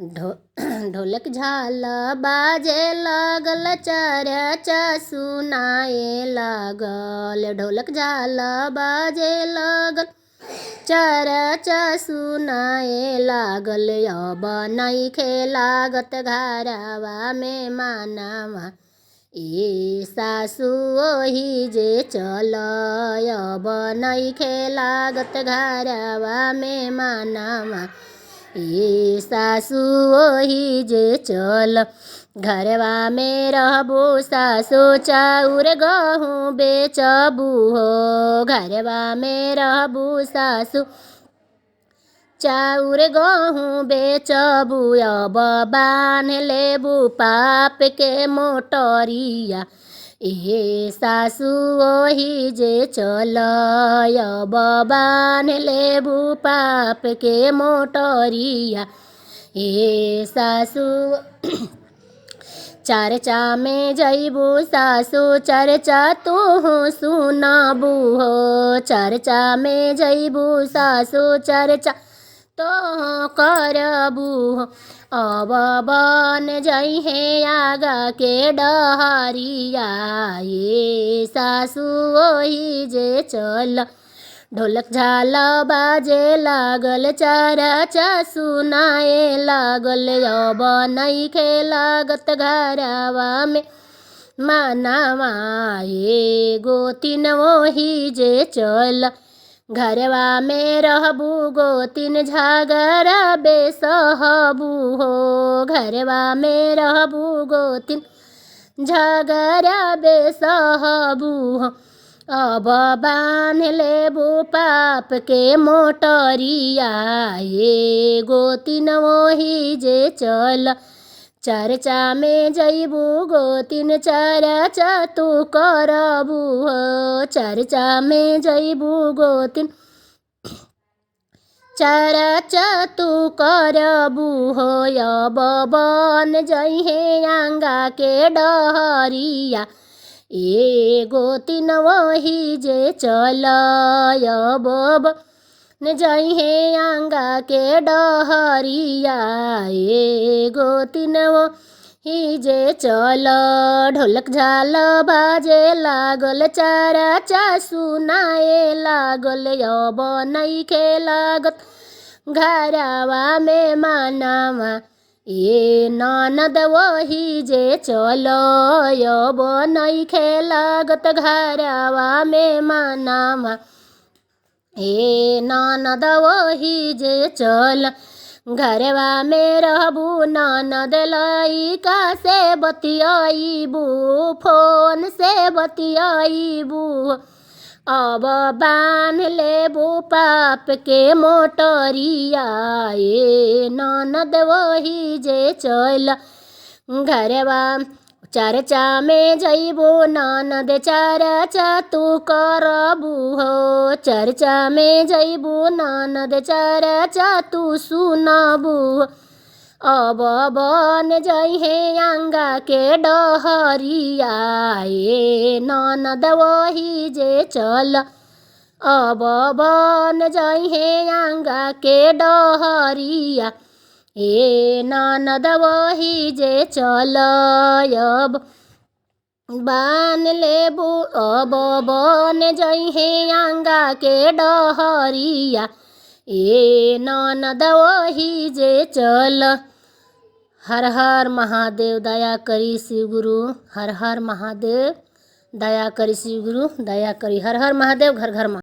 ढोलक झाल बाजे लागल, चरचा सुनाए लागल। ढोलक झाल बाजे लागल, चरचा सुनाए लागल। अब नइखे लागत घरवा में मानवा, ए सासु ओही जे चल। अब नइखे लागत घरवा में मानवा, ए सासु ओही जे चल। घरवा में रहबू सासु चाउर गहूँ बेचबू हो। घरवा में रहबू सासु चाउर गहूँ बेचबू। अब बान्ह लेबू पाप के मोटरिया, ए सासु ओही जे चल। अब बान्ह लेबू पाप के मोटरिया, ए सासु। चर्चा में जइबू सासु चर्चा तुहू सुनाबू हो। चर्चा में जइबू सासु चर्चा तोहू करबू हो। अब बन जइहे आगा के डहरिया, ए सासु ओही जे चल। ढोलक झाल बाजे लागल, चरचा सुनाए लागल। अब नइखे लागत घरवा में मानवा, ए गोतिन ओही जे चल। घरवा में रहबू गोतिन झगड़ा बेसहबू हो। घरवा में रहबू गोतिन झगड़ा बेसहबू हो। अब बान्ह लेबू पाप के मोटरिया, ए गोतिन ओही जे चल। चर्चा में जइबू गोतिन चर्चा तू करबू हो। चर्चा में जइबू गोतिन चर्चा तू करबू हो। अब बन जइहे आंगा के डहरिया, ए गोतिन ओही जे चल। अब बन जइहे आंगा के डहरिया, ए गोतिन ओही जे चल। ढोलक झाल बाजे लागल, चरचा सुनाए लागल। अब नइखे लागत घरवा में मानवा, ए ननद ओही जे चल। अब नइखे लागत घरवा में मानवा, ए ननद ओही जे चल। घरवा में रहबू ननद लइका से बतियाइबू, फोन से बतियाइबू। अब बान्ह लेबू पाप के मोटरिया, ए ननद ओही जे चल। घरवा चर्चा में जइबू ननद चर्चा तू करबू हो। चर्चा में जइबू ननद चर्चा तू सुनबू। अब बन जइहे आंगा के डहरिया, ए ननद ओही जे चल। अब बन जइहे आंगा के डहरिया, ए ननद ओही जे चल। अब बान्ह लेबू अब बन जइहे आंगा के डहरिया, ए ननद ओही जे चल। हर हर महादेव दया करी शिव गुरु। हर हर महादेव दया करी शिव गुरु दया करी। हर हर महादेव, घर घर महादेव।